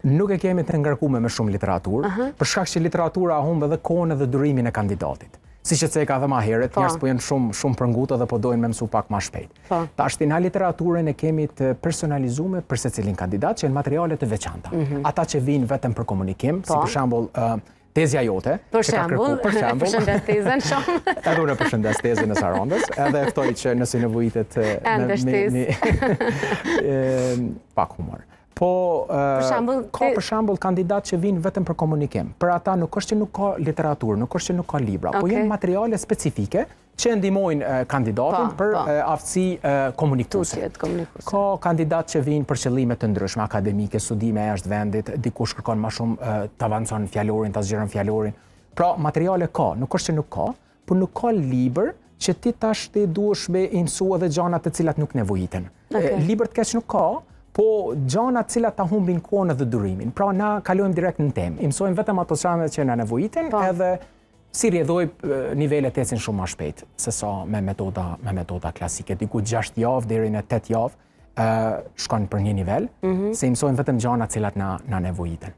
Nuk e kemi të ngarkume me shumë literaturë, për shkak që literatura humb edhe kohën edhe durimin e kandidatit. Si që ceka edhe ma herët, njerëz po jenë shumë shumë përngutë dhe po dojnë me mësu pak ma shpejt. Tashti na literaturën e kemi të personalizume për secilin kandidat, që janë materiale të veçanta. Ata që vinë vetëm për komunikim, si për shembull tezja jote, Për që ka kërku, shembull, për shembull, përshëndes tezen shumë. Edhe unë e përshëndes tezën e Sarandës, edhe e ftoj që nëse nevojitet Ende shtesë. Pak humor. Po, Për shembull, ka për shembull kandidat që vinë vetëm për komunikim. Për ata nuk është që nuk ka literaturë, nuk është që nuk ka libra, po janë materiale specifike që ndihmojnë kandidatin për aftësi komunikuese. Tutje, komunikuese. Ka kandidat që vinë për qëllime të ndryshme akademike, studime jashtë vendit, dikush kërkon më shumë të avancon fjalorin, ta zgjeron fjalorin. Pra, materiale ka, nuk është që nuk ka, por nuk ka libër që ti tash ti duhesh me i mësu edhe gjana të cilat nuk nevojiten. Libër të keq nuk ka, po gjana të cilat ta humbin kohën edhe durimin. Pra, na kalojmë direkt në temë. I mësojmë vetëm ato gjana që na nevojiten, edhe si rrjedhoj nivelet ecin shumë më shpejt se sa me metoda klasike. Diku 6 javë deri në 8 javë shkon për një nivel, se i mësojmë vetëm gjana të cilat na nevojiten.